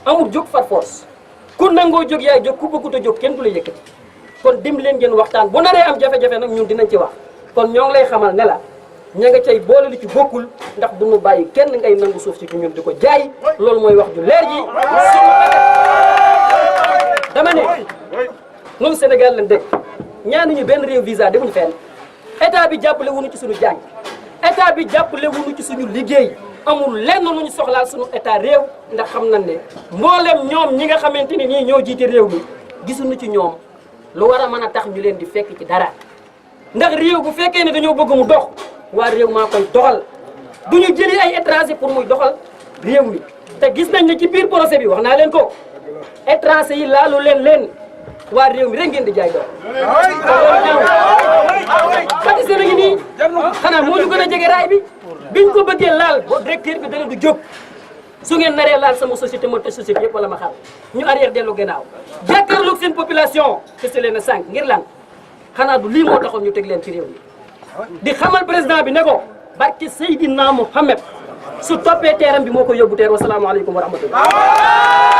amul jóg far force ku nangoo jóg yaay jóg ku bëggut a jóg kenn du la yëkkati kon dim leen ngeen waxtaan bu naree am jafe-jafe nag ñun dinañ ci wax kon ñoo ngi lay xamal ne la ña nga cay boole li ci bokkul ndax duñu bàyyi kenn ngay nangu suuf si ci ñun di ko jaay loolu mooy wax ju leer ji dama ne ñun Sénégal lañ dëkk ñaanuñu benn réew visa demuñu fenn état bi jàppale wuñu ci suñu jàng état bi jàppale wuñu ci suñu liggéey amul lenn lu ñu soxlaal suñu état réew ndax xam nañ ne mboolem ñoom ñi nga xamante ni nii ñoo jiite réew mi gisuñu ci ñoom lu war a mën a tax ñu leen di fekk ci dara ndax réew bu fekkee ne dañoo bëgg mu dox waa réew maa koy doxal du ñu jëli ay étranger pour muy doxal réew mi te gis nañ ne ci biir procès bi wax naa leen ko étranger yi laalu leen waa réew mi rek ngeen di jaay doon Faty Sène ngi nii xanaa moo ñu gën a jege raay bi biñ ko bëggee laal ba directeur bi dana du jóg su ngeen naree laal sama société moo te société yëpp wala ma xam ñu arrière dellu gannaaw jàkkaarloog seen population te se leen a sànq ngir lan xanaa du lii moo taxoon ñu teg leen ci réew mi di xamal président bi ne ko barke Seydina Mouhamed su toppee teeram bi moo ko yóbbu teer wasalaamaaleykum wa rahmatullah